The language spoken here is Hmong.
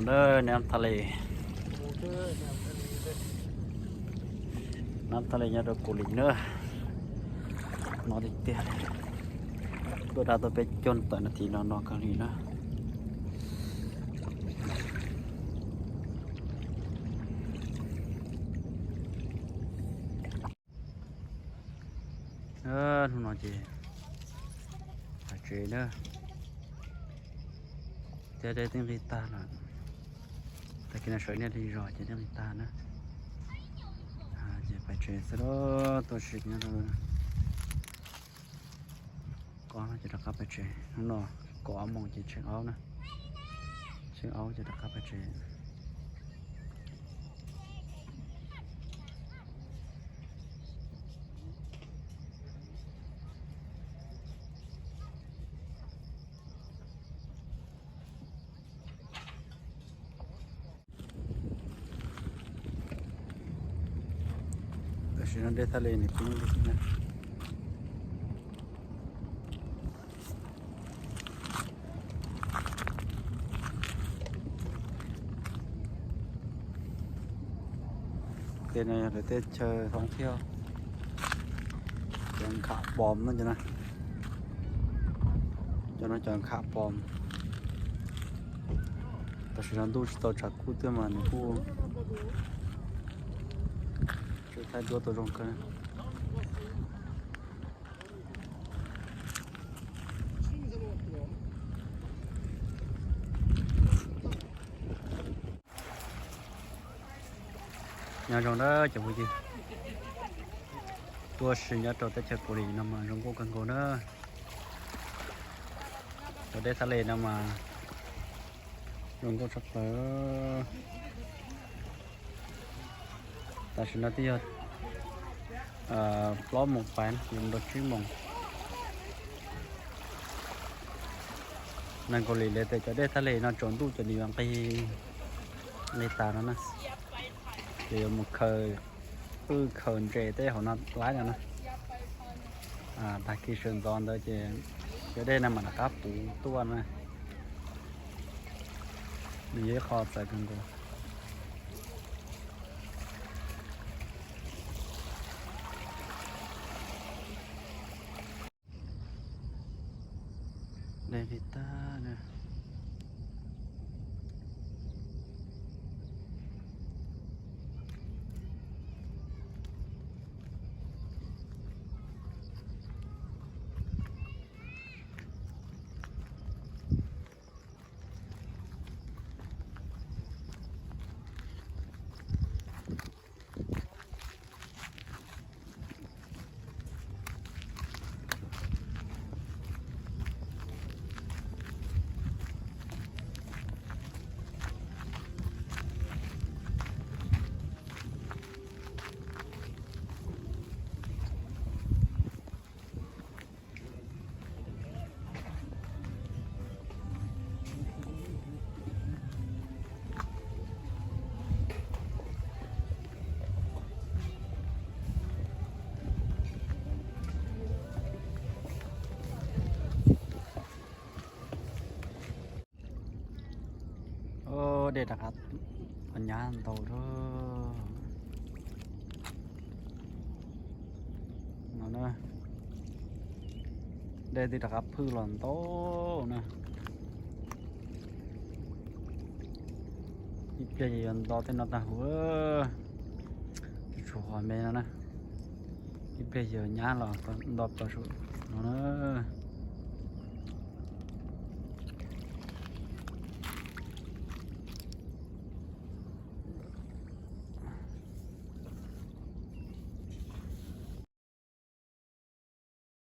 Na, nab thaj les, nab thaj les nyob rau Kuam Lim na. No tiag tiag li, tuaj dab tuaj peb caug tawm nas this no no kawg li na. Hnub no ces pais tsev na, thiab dej twb nqig tag lawm. Tag kis no sawv nej li zos ces dej nqig tag na. Ces pais tsev xwb lauj, tuaj sim nyob rau kob no ces rov qab pais tsev. Hnub no kaum ob moos ces tsheej aub na, tsheej aub ces rov qab pais tsev. Tam sim no dej thaj les nws pib li na. Tej no yog lawv teb chaws thoob thiab, cov nkham pom no, cov no cov nkham pom. Tam sim no ntuj tsis tau tshav kub thiab mas nws kuj tsis thaij duab tau zoo kawg. Nyob zoo na cov phooj ywg, tuaj sim nyob rau teb chaws Kuam Lim no mas zoo nkauj kawg nkaus na. Cov dej thaj les no mas zoo nkauj tshaj plaws. Tam sim no twb yog plaub moos pais, yuav mus rau tsib moos. Neeg Kaus Lim lawv tias cov dej thaj les no tsaus ntuj ces nws yuav nqig, nqig tas no na. Ces yuav mus khaws qwj khaws ntses tej hauv no laib no na. Tag kis sawv ntxov ntawd ces cov dej no mam rov qab puv tuaj na. Nws yog ib qho txawv kawg nkaus. Dej nqig tag na. Dej rov qab nyab ntau lawm. No na, dej twb rov qab phwj los ntau na. Ib pliag ces yuav nto tej no tag huv, tshuav qhov me no na. Ib pliag ces yuav nyab los nto plaws saum no na.